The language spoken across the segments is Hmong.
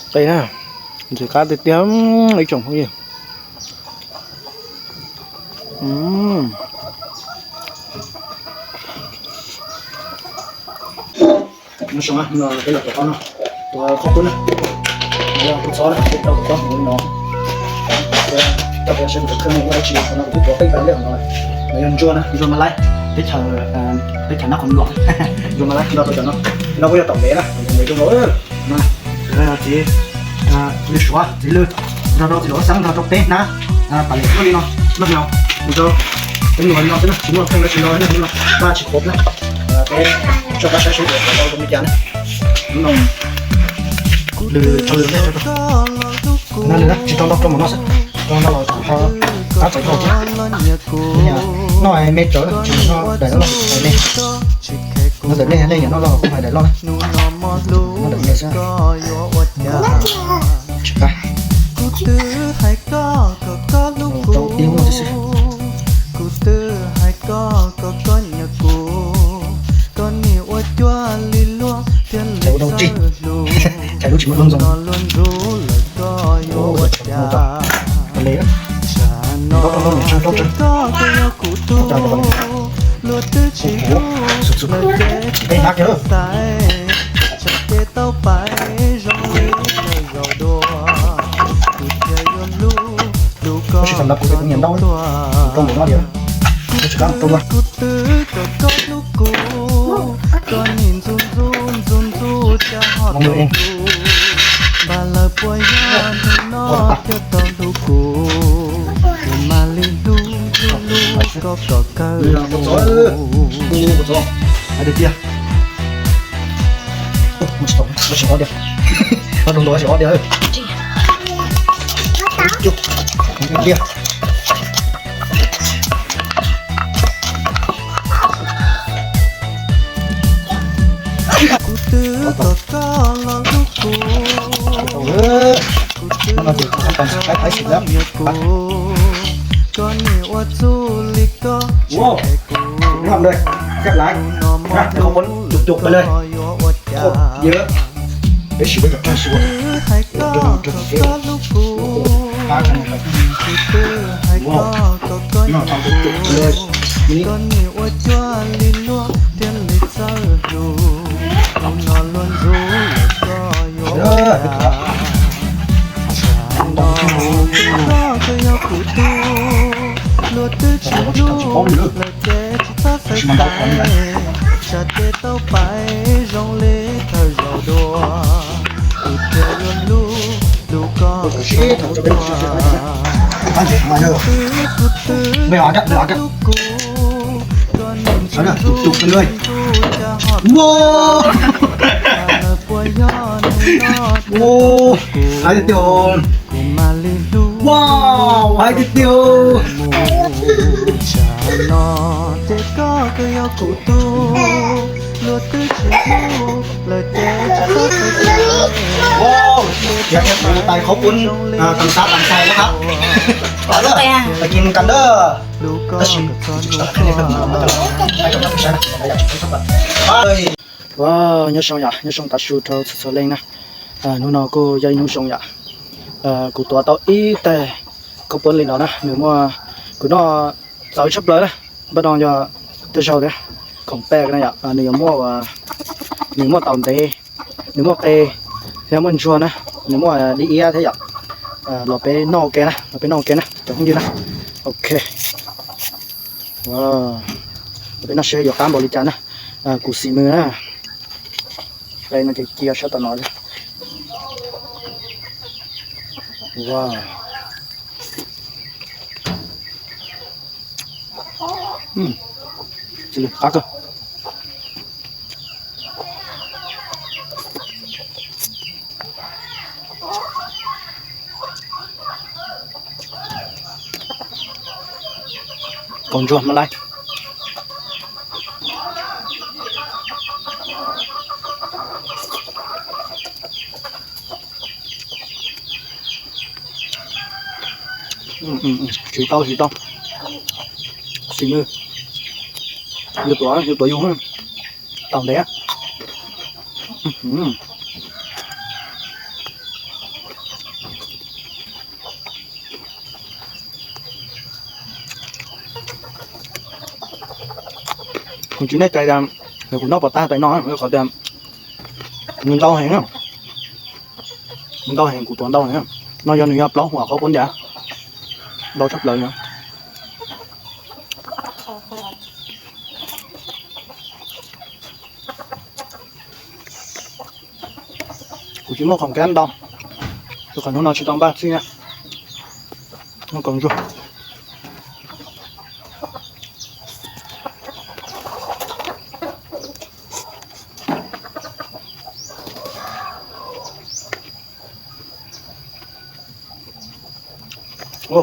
Qe na, ntxim qab tiag tiag ib tsoom phooj ywg. Nyob zoo, no peb los tuav qaub no, tuav qaub qub na. Kuv txhob na, peb tau tuav qaub hmoov li no. Tau peb seb kuv tus kheej muaj dab tsi no, kuv tuav peb tau lej no. No yog ntsuag na, ntsuag Malay, teb chaws, teb chaws Nab Qhoos Luam, ntsuag Malay nto rau cov no. No kuj yog taum ntev na, taum ntev zoo nkaus. Txiv Lwj Suav, txiv Lwj, nrog rau txiv Lwj Xeeb, nrog rau peb hnab pam lem tuaj li no, noj no, mus rau peb nua li no xwb na, tsis muaj kheej dab tsi no, noj no, pab tsis qhuav na. Peb tso qab saib seb yuav tau zoo li cas na. Hnub no lwm tso lwm ntej tso rau, no lwm na, tsis tau ntau rau mus no xwb, tau ntau los ho qab txaus rau thiab. Noj me tsawv tsis noj daim loj, daim me. Noj daim me, nej nyiam noj loj kuj hais daim loj na. Noj daim me xwb. Tsis qab. Tau ib hmos tib si. Chais ua rau tsig, chais lub tsis muaj lub ntxoog. Ua li, ntaub rau loj niam tsawg rau tsawg, ua cas los kuv kuv xub xub peb hnab kiag. Tab sis thaum ntawd kuv tias kuv nyiam ntaub, kuv rau npaum no tias, kuv tsis kam rau dua. Mong nws ua tas. Hais tiag tiag. Tsis ob diag. Tsis ob diag. Kuv twb kom koj los hlub kuv, kuv twb kom koj nyiam kuv, koj nim ua txuj li koj tsis hais kuv, kuv no mas hlub, koj yuav ua cas? Kuv twb hais koj kom koj hlub kuv, kuv twb hais koj kom koj nyiam kuv, koj nim ua cuag li luag thiaj li txawj hlub, kuv no luag ntxub lawm koj yuav ua cas? Tsam no koj twb yog kuv tug, luag twb tsis hlub lawm ces tsis txhob xav xav, tsam ces tau pais zoo li thawj zaug dua, kuv thiaj yuav hlub hlub koj tau mus tuag. Kuv twb, kuv twb hais koj hlub kuv, koj nim ntxub ntxub cas ho hlub, lawv puas yog hnub no thiaj tau hlub kuv, kuv mam li hlub. Hais tiag tiag. Mus tsam no ces koj twb yog kuv tug, luag twb tsis hlub lawm ces tsis txhob xav xav, tsam ces tau pais zoo li thawj zaug dua, kuv thiaj yuav hlub hlub koj tau mus tuag. Nyob zoo yom, nyob zoo tav su rau txhua txhua leej na. Hnub no kuj yog ib hnub zoo yom. Kuv tuav tau ib tais khaub poob li no na, nws muaj, kuv noj txawv tshaj plaws na. Npaj no yog thawj zaug thiab, khoom paj na yom, nws yuav muaj, nws muaj taum ntev, nws muaj qe, thiab muaj ntsuag na, nws muaj dib iab thiab yom. Los peb noj ua ke na, los peb noj ua ke na cov phooj ywg na. Ok, los peb noj seb yuav qab npaum li cas na. Kuv xim mws na, qe no ces cia sab tom no. Qab kawg. Kaus ntsuag Malay. Siv tau, siv tau. Xim mws. Yus tuav, yus tuav yus, taum ntev. Kuv tsis nej cai tias kuv noj pov tag tais no, qhov tias nws ntau heev, nws ntau heev, kuv tuav ntau heev. No yog nws yog plaub huam qhov puab ntiag, ntau tshaj plaws no. Kuv tsis muaj khoom kab ntau, rau qhov hnub no tsis tau npaj txhij na. Muaj kaus ntsuag.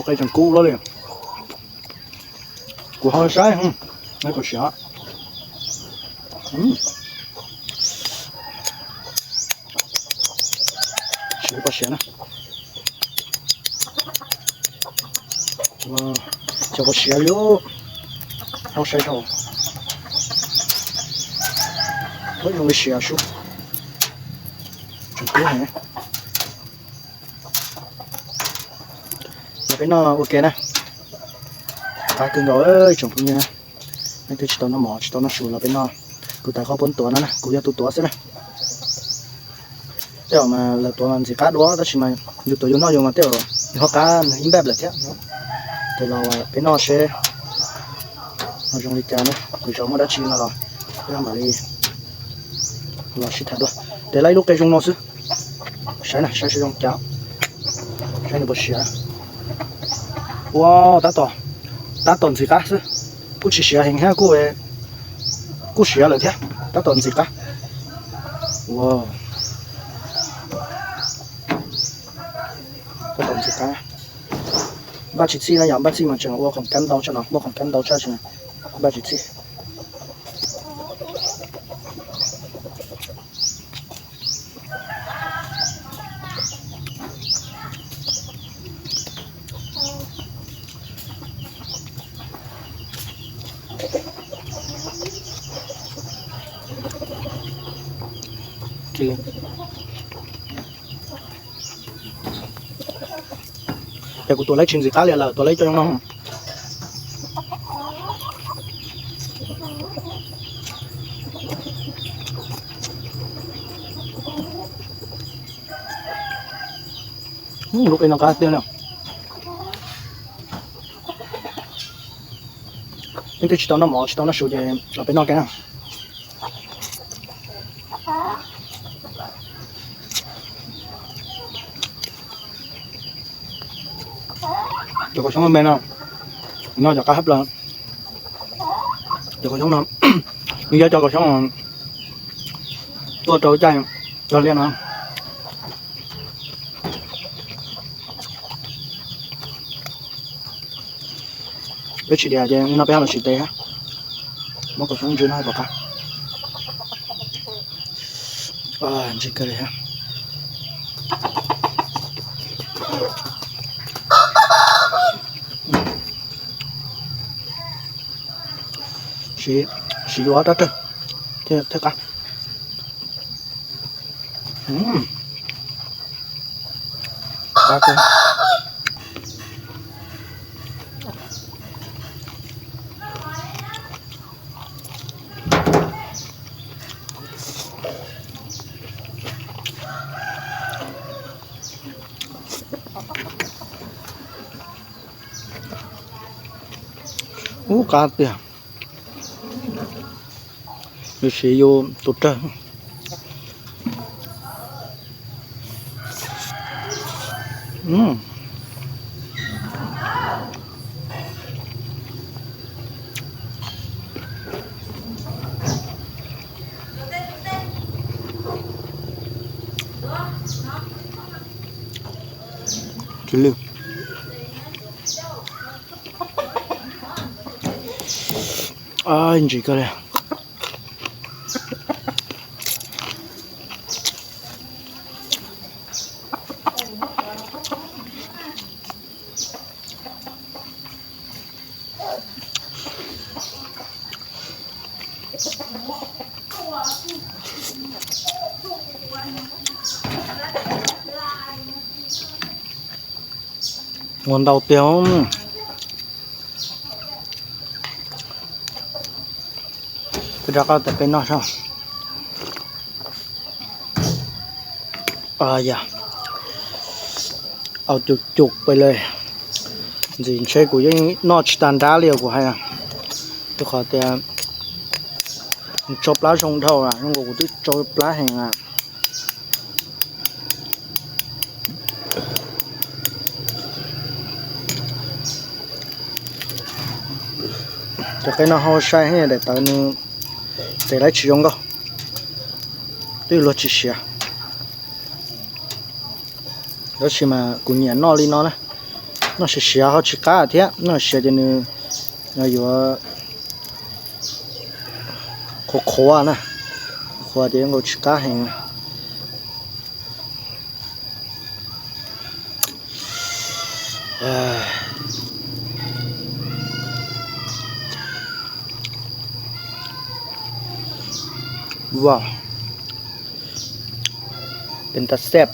Qe tseem kub lawm li. Kuv ho saib, neb puas siav. Siav puas siav na. Cov puas siav li, ho saib rau. Ua zoo li siav sub. Tseem kub heev. Los peb noj ua ke na. Qab kawg nkaus tsoom phooj ywg na. Nej twb tsis tau noj mov tsis tau noj su los peb noj. Kuv tais qhov puab tuav no na, kuv yog tus tuav xwb na. Tej zaum mas lawv tuav mas ntxim qab dua tab sis mas yus tuav yus noj yus mas tej zaum yus ho qab nws ib npaj lawm thiab. Ces los peb noj seb ho zoo li cas na, kuv zaum muaj dab tsi no los peb mam li los sib tham dua. Tes lawv ib lub qe zoo no xwb. Saib na, saib seb zoo cas. Saib nws puas siav. Ua, tab tom, tab tom ntxim qab xwb. Kuj tsis siav heev thiab, kuj siav lawm thiab, tab tom ntxim qab. Ua, tab tom ntxim qab. Npaj tsis txhij na, yog npaj txhij mas tseem ua khoom kab ntau tshaj no, muaj khoom kab ntau tshaj tseem npaj tsis txhij. Ces kuv tuav lawv tsis ntxim qab li lawm, tuav lawv cov zoo no. Lub qe no qab tiag na. Leej twg tsis tau noj mov tsis tau noj su ces los peb noj ke na. Cov kaus xyoob me no, no cov qab hab plaws. Cov kaus xyoob no, nws yog cov kaus xyoob tuaj rau caij cog liaj no. Peb tsis diam ces no peb ho los sim tes. Muab kaus xyoob ntsw no pom qab. Ntsw kawg li. Siv yuav rab rawg thiab qab. Ub, qab tiag. Yus siv yus tus rawg. Ntsim kawg li. Ua ntau tiag. Rov qab tawm peb noj soj. Yog, au cus cus pes le. Ntxim ntshe kuv yeej noj tsis tag nrab li os kuv hais. Rau qhov tias tsau plab zoo dhau, zoo nkaus kuv twb tsau plab heev. Cov qe no ho sai, daim tawv nws txev laib tsis zoo nkauj, twb luag tsis siav. Tab sis mas kuv nyiam noj li no na, noj siav siav ho tsis qab thiab, noj siav ces nws yuav qhuav qhuav na, qhuav ces nkaus tsis qab heev. Wow, peb tas xeb,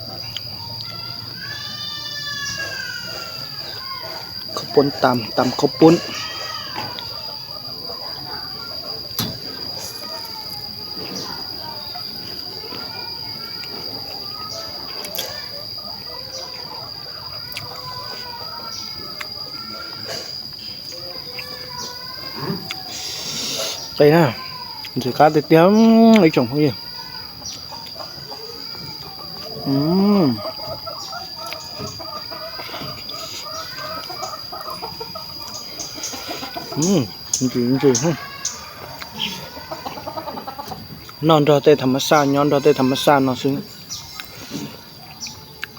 khaub poob tas, tas khaub poob. Qe na, ntxim qab tiag tiag ib tsoom phooj ywg. Ntxim ntxim, noj nrog tej tham mas xaj, nyob nrog tej tham mas xaj no xwb,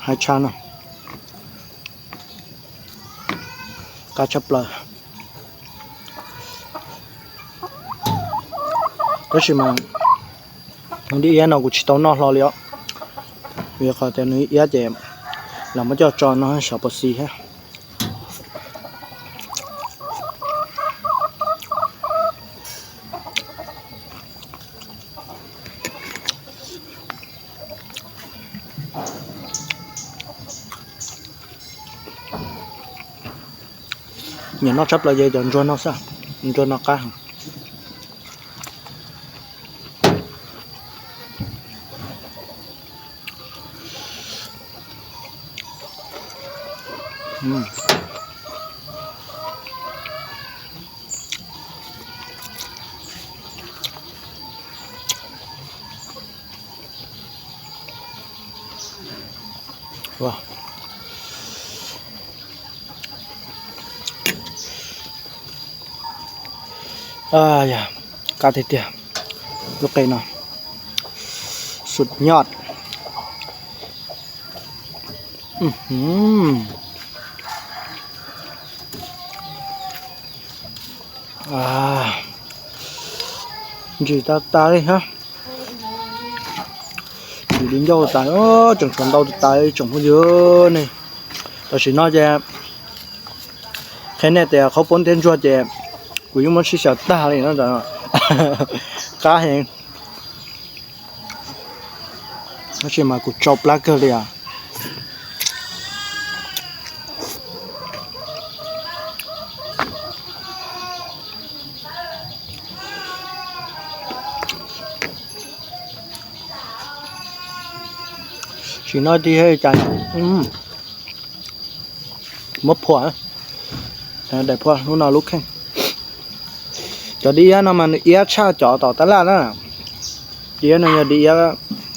hais tshaj no, qab tshaj plaws. Tab sis mas dib iab no kuv tsis tau noj hlo li os, vim qhov tias nws iab ces los muab coj tso no xyov puas xis thiab. Nyiam noj tshaj plaws ces cov ntsuag no xwb, ntsuag no qab heev. Yog, qab tiag tiag lub qe no, sut nyoj. Ntsim tas tas li hab. Ntsim li ncauj tas, tseem tshuav ntau tas tas li tsoom phooj ywg ne. Tam sim no ces qhia nej tias qhaub poob thiab ntsuag ces kuv yeej muab sib xyaw tag li no. Qab heev. Tab sis mas kuv tsau plab kawg li os. Tsis no tig cas muab phua, daim phua lub no lub kheej. Cov dib iab no mas nws iab tshaj cov tom tab laj na. Dib iab no yog dib iab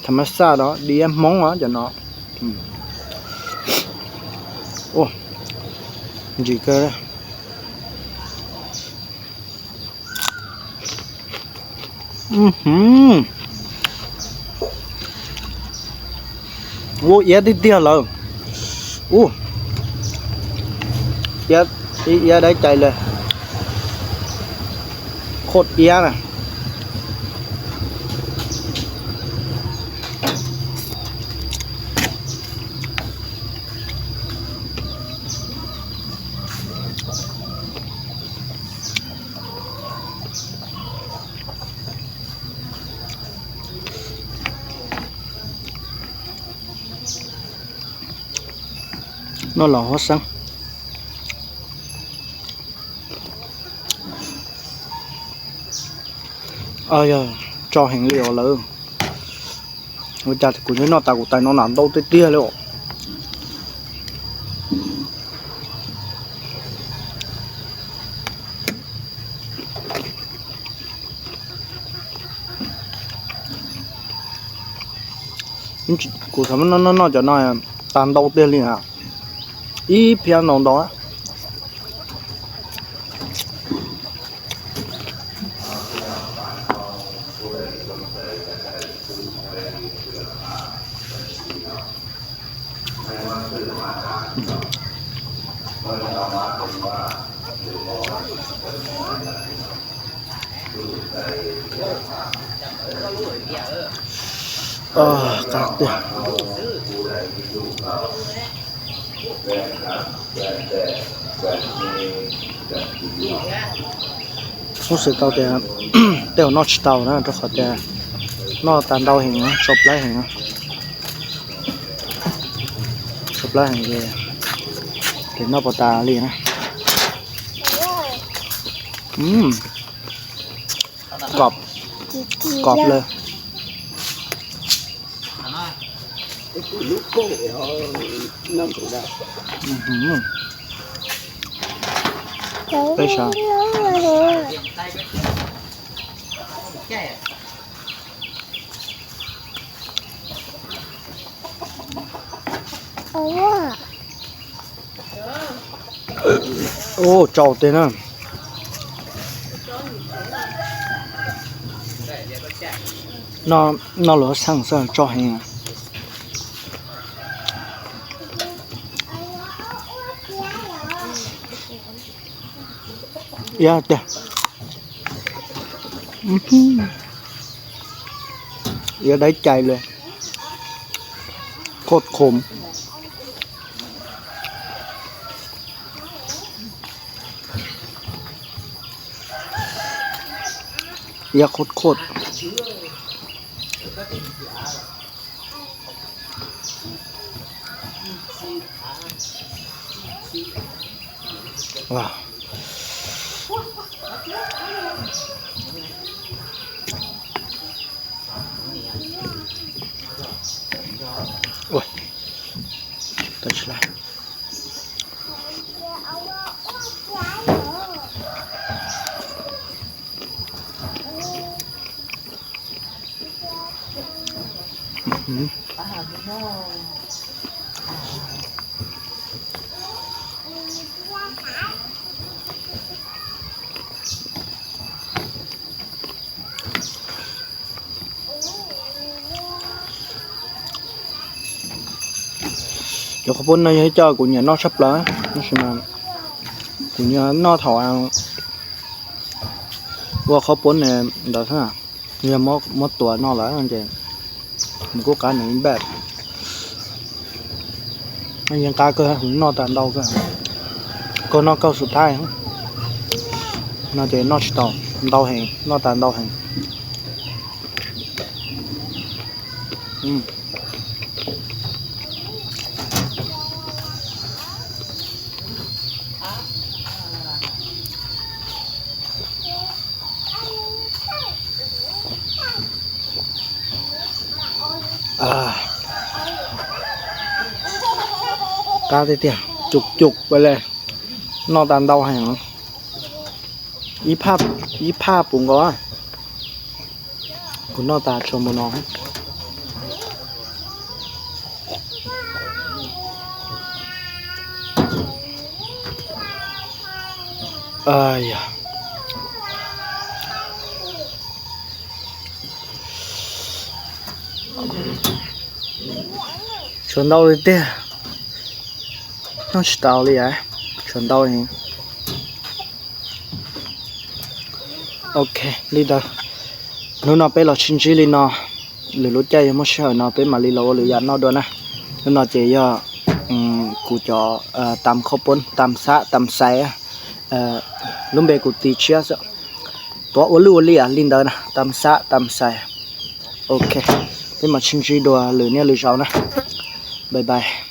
tham mas xaj, dib iab Hmoob os cov no. Ntsim kawg. Ua iab tiag tiag lawm. Ua iab, iab dab cai li, khoj iab na. Noj los huab xeeb. Yog tsau heev li os lawm. Ua cas kuv nyob noj tas kuv tais no nas ntau tiag tiag li os. Kuv xav noj noj cov no tas ntau tiag li na. Ib phiab ntau ntau. Qab tiag. Kuv xav tau tias tej zaum noj tsis tau na, rau qhov tias noj tas ntau heev, tsau plab heev, tsau plab heev ces noj puas tas li na. Kov, kov lawm. Peb sab. Ua tsau tiag na. Noj luag xeeb xwb tsau heev. Iab tiag. Iab dawb cay li. Khov khom. Iab khov khom. Cov qhaub poob no yog ib co kuv nyiam noj tshaj plaws, tab sis mas kuv nyiam noj thaum ua qhaub poob ntawd xwb. Yog muab tua noj lawm ces nws kuj qab nws ib npaj. Yeej qab kawg, noj tas ntau kawg. Koj noj kauj xub thawj no ces noj tsis tau, ntau heev, noj tas ntau heev. Qab tiag tiag, cum cum ua li, noj tas ntau heev. Ib phaj puv nkaus. Kuv noj tas tshuav npaum no. Tshuav ntau li tiag. Noj tsis tau li as, tshuav ntau li. Ok, li ntawd. Hnub no peb los sib ntsib li no, lwm lub caij yog muaj sij hawm no peb mam li los ua lwm yam noj dua na. Hnub no ces yog kuv cov tam khaub poob, tam xab, tam xais, lub npe kuv tis tshiab xwb. Tuav ua luj ua liam li ntawd na, tam xab, tam xais. Ok, peb mam sib ntsib dua lwm niaj lwm zaus na. Bye bye.